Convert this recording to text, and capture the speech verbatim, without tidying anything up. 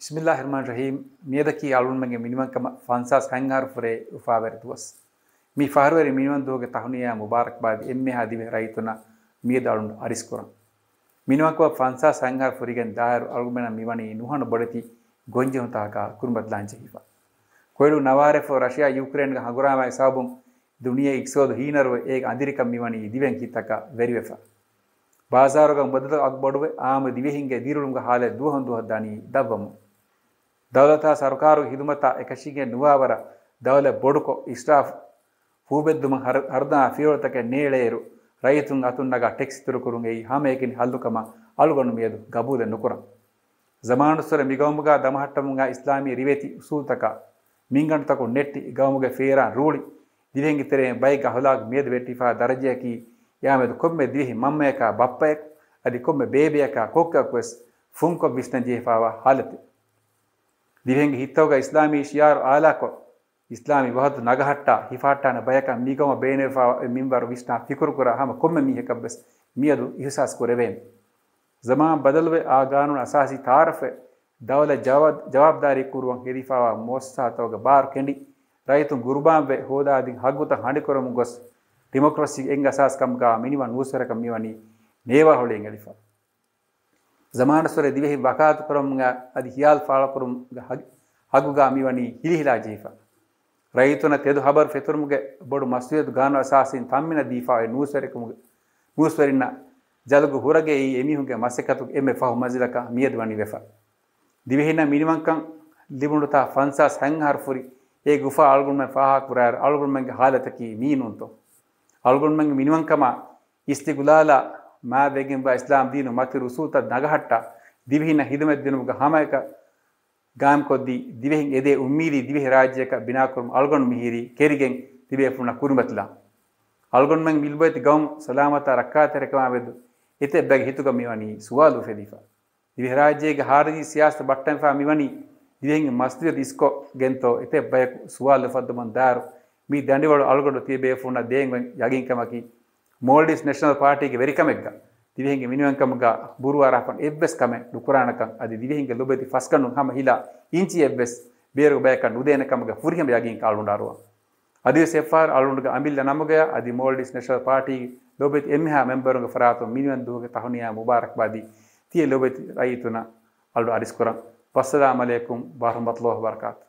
ބިސްމިއްލާހި ރަޙްމާނި ރަޙީމް. މިއަދަކީ އަޅުގަނޑުމެންގެ މިނިވަންކަމަށް ފަންސާސް ހަތް އަހަރު ފުރޭ އުފާވެރި ދުވަސް. މި ފަހަރުވެރި މިނިވަން ދުވަހުގެ ތަހުނިޔާ މުބާރަކްބާދި އެންމެހާ ދިވެހި ރައްޔިތުންނަށް މިއަދު އަޅުގަނޑު އަރިސްކުރަން. މިނިވަންކަމަށް ފަންސާސް ހަތް އަހަރު ފުރިގެން ދާއިރު އަޅުގަނޑުމެންނަށް މިވަނީ ނުހަނު ބޮޑެތި ގޮންޖެހުންތަކަކާ ކުރިމަތިލާން ޖެހިފަ. ކޮއިލު ނަވާރަތްފަހު ރަޝިޔާ ޔޫކްރޭންގެ ހަނގުރާމައިގެ ސަބަބުން ދުނިޔޭ އިގްތިސޯދު ހީނަރުވެ، އޭގެ އަނދިރިކަން މިވަނީ ދިވެހިން ހިތަކަށް ވެރިވެފަ. ބާޒާރުގަ މުދަލު އަގު ބޮޑުވެ، އާއްމު ދިވެހިންގެ ދިރިއުޅުމުގެ ހާލަތް ދުވަހުން ދުވަހަށް ދަނީ ދަށްވަމުން. ދައުލަތާ ސަރުކާރުގެ ހިދުމަތާ އެކަށީގެން ނުވާވަރަށް ދައުލަތް ބޮޑުކޮށް، އިސްރާފް ފޫބެއްދުމަށް ހަރު-، ހަރުދަނާ ފިޔަވަޅުތަކެއް ނޭޅޭއިރު، ރައްޔިތުން އަތުން ނަގާ ޓެކްސް އިތުރުކުރުން އެއީ ހަމައެކަނި ހައްލުކަމަށް އަޅުގަނޑު މިއަދު ގަބޫލެއް ނުކުރަން. ޒަމާނުއްސުރެ މިގައުމުގަ ދަމަހައްޓަމުން އައި އިސްލާމީ ރިވެތި އުސޫލުތަކާ މިންގަނޑުތަކުން ނެއްޓި، ގައުމުގެ ފޭރާން ރޫޅި، ދިވެހިންގެ ތެރެއިން ބައެއްގެ އަހުލާގު މިއަދު ވެއްޓިފާ ދަރަޖަޔަކީ، އެއާމެދު ކޮންމެ ދިވެހި މަންމަޔަކާ ބައްޕައަކު، އަދި ކޮންމެ ބޭބެއަކާ ކޮއްކޮއަކުވެސް ފުންކޮށް ވިސްނަން ޖެހިފާވާ ހާލަތެއް. ދިވެހިންގެ ހިތްތަކުގަ އިސްލާމީ ޝިޢާރު އާލާކޮށް، އިސްލާމީ ވަޙްދަތު ނަގަހައްޓާ، ހިފަހައްޓާނެ ބަޔަކަށް މިގައުމަށް ބޭނުންވެފާވާ އެއް މިންވަރު ވިސްނާ ފިކުރުކުރާ ހަމަ ކޮންމެ މީހަކަށްވެސް މިއަދު އިޙްސާސް ކުރެވޭނެ. ޒަމާން ބަދަލުވެ، އާ ގާނޫނު އަސާސީ ތައާރަފްވެ، ދައުލަތް ޖަވާ-، ޖަވާބުދާރީ ކުރުވަން ހެދިފާވާ މުއައްސަސާތަކުގެ ބާރު ކެނޑި، ރައްޔިތުން ގުރުބާންވެ ހޯދާދިން ހައްގުތައް ހަނިކުރަމުން ގޮސް، ޑިމޮކްރަސީގެ އެއް އަސާސް ކަމުގަ މިނިވަން ނޫސްވެރިކަން މިވަނީ ނޭވާހޮޅިއެއް އެޅިފަ. ޒަމާނުއްސުރެ ދިވެހިން ވަކާލަތު ކުރަމުން އަދި ހިޔާލު ފާޅުކުރުމުގެ ހަގި-، ހައްގުގަ މިވަނީ ހިލިހިލާ ޖެހިފަ. ރައްޔިތުންނަށް ތެދު ހަބަރު ފެތުރުމުގެ ބޮޑު މަސްއޫލިއްޔަތު ގާނޫނު އަސާސީން ތަންމިނަށް ދީފާ އޮތް ނޫސްވެރިކަމުގެ، ނޫސްވެރިންނަށް ޖަލުގަ ހުރެގަތް އެމީހުންގެ މަސައްކަތުގެ އެންމެ ފަހު މަންޒިލަކަށް މިއަދު ވަނީ ވެފަ. ދިވެހިންނަށް މިނިވަންކަން ލިބުނުތާ ފަންސާސް ހަތް އަހަރު ފުރި އޭގެ އުފާ އަޅުގަނޑުމެން ފާހަގަކުރާއިރު އަޅުގަނޑުމެންގެ ހާލަތަކީ މިއީ ނޫންތޯ؟ އަޅުގަނޑުމެންގެ މިނިވަންކަމާ އިސްތިގުލާލާ މާތްވެގެންވާ އިސްލާމް ދީނު މަތިވެރި އުސޫލުތައް ނަގަހައްޓާ، ދިވެހިންނަށް ހިދުމަތް ދިނުމުގެ ހަމައެކަށް ގާއިމްކޮށްދީ، ދިވެހިން އެދޭ އުއްމީދީ ދިވެހި ރާއްޖެއަކަށް ބިނާކުރުމަށް އަޅުގަނޑު މިހިރީ ކެރިގެން ތިބޭފުޅުންނަށް ކުރިމަތިލާން. އަޅުގަނޑުމެން މި ލޮބުވެތި ގައުމު ސަލާމަތާ ރައްކާތެރިކަމާ މެދު އެތައް ބައެއްގެ ހިތުގަ މިވަނީ ސުވާލު އުފެދިފަ. ދިވެހިރާއްޖޭގެ ޚާރިޖީ ސިޔާސަތު ބައްޓަންފާ މިވަނީ ދިވެހިންގެ މަސްލަހަތު އިސްކޮށްގެންތޯ އެތައް ބަޔަކު ސުވާލު އުފައްދަމުން ދާއިރު، މި ދަނޑިވަޅު އަޅުގަނޑު ތިޔަބޭފުޅުންނަށް ދޭން އޮތް ޔަގީންކަމަކީ، މޯލްޑިވްސް ނެޝަނަލް ޕާޓީގެ ވެރިކަމެއްގަ ދިވެހިންގެ މިނިވަންކަމުގަ ބުރޫއަރާފަން އެއްވެސް ކަމެއް ނުކުރާނެކަން އަދި ދިވެހިންގެ ލޮބުވެތި ފަސްގަނޑުން ހަމަ ހިލާ އިންޗިއެއްވެސް ބޭރުގެ ބަޔަކަށް ނުދޭނެ ކަމުގެ ފުރިހަމަ ޔަގީންކަން އަޅުގަނޑު އަރުވަން. އަދިވެސް އެއްފަހަރު އަޅުގަނޑުގެ އަމިއްލަ ނަމުގަޔާ އަދި މޯލްޑިވްސް ނެޝަނަލް ޕާޓީގެ ލޮބުވެތި އެންމެހާ މެމްބަރުންގެ ފަރާތުން މިނިވަން ދުވަހުގެ ތަހުނިޔާ މުބާރަކްބާދީ ތިޔަ ލޮބުވެތި ރައްޔިތުންނަށް އަޅު އަރިސްކުރަން. ވައްސަލާމް ޢަލައިކުމް ވަރަޙްމަތުﷲ ވަބަރަކާތު.